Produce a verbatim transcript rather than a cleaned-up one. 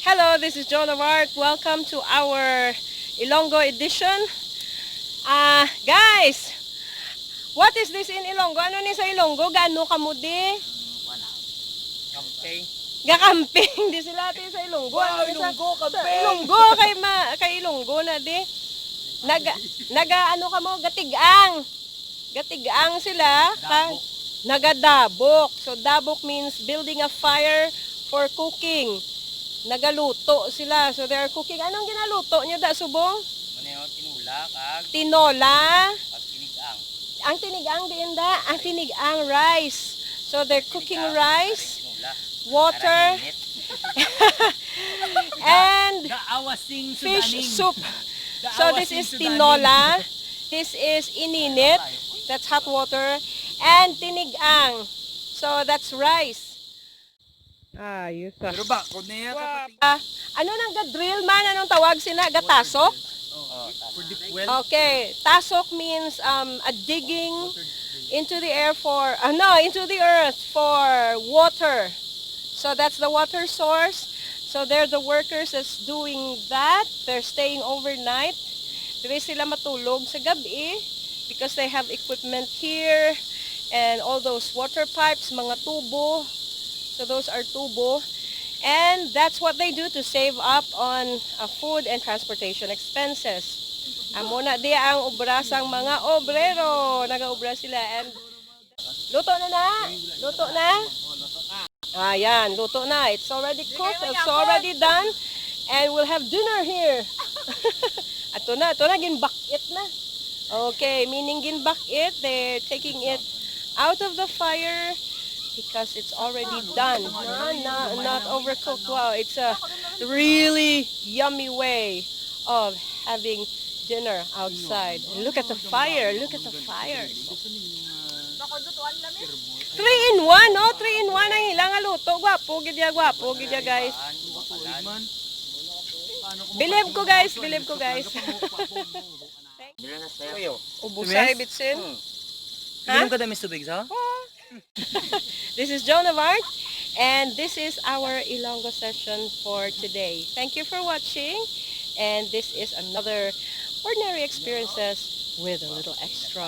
Hello, this is Joan of Arc. Welcome to our Ilonggo edition. Ah, guys, what is this in Ilonggo? Ano ni sa Ilonggo? Gaano kamo di? Wala. Camping. Gakamping di sila ati sa Ilonggo. Ano ni sa Ilonggo, sa camping. Ilonggo kay ma kay Ilonggo na di. Naga naga ano kamo gatig-ang. Gatig-ang sila ka nagadabok. So dabok means building a fire for cooking. Nagaluto sila. So they are cooking. Anong ginaluto niyo da subong? Muna yung tinula kag Tinola. Pag tinigang. Ang tinigang diin da, ang tinigang rice. So they're cooking rice, Tinula. Water, Init. And Gaawasing fish sudaning. Soup. So this is tinola. This is ininit. That's hot water. And tinigang. So that's rice. Ayos ah. Pero ba, kung niya Wow. Ah, ano nang ga-drill man? Anong tawag sina? Gatasok? Oh, for deep well. Okay. Tasok means um, a digging into the air for, uh, no, into the earth for water. So that's the water source. So they're the workers that's doing that. They're staying overnight. Diri sila matulog sa gabi because they have equipment here and all those water pipes, mga tubo. So those are tubo. And that's what they do to save up on uh, food and transportation expenses. Amo na di ang obra sang mga obrero. Nagaobra sila and luto na na. Luto na. Ayan, luto na. It's already cooked. It's already done. And we'll have dinner here. Ato na, ato na, ginbak-it na. Okay, meaning ginbak-it, they're taking it out of the fire because it's already done. No, no, not overcooked. Wow, it's a really yummy way of having dinner outside. And look at the fire. Look at the fire. Three in one, no? Three in one ang ilang luto. Gwapo gid ya, gwapo gid ya, guys. Bilib ko, guys. Bilib ko, guys. Kayo. Ubusay, bitsin. Hmm. Ha? Inom ka dami tubig sa? This is Joan of Arc, and this is our Ilonggo session for today. Thank you for watching, and this is another Ordinary Experiences with a Little Extra.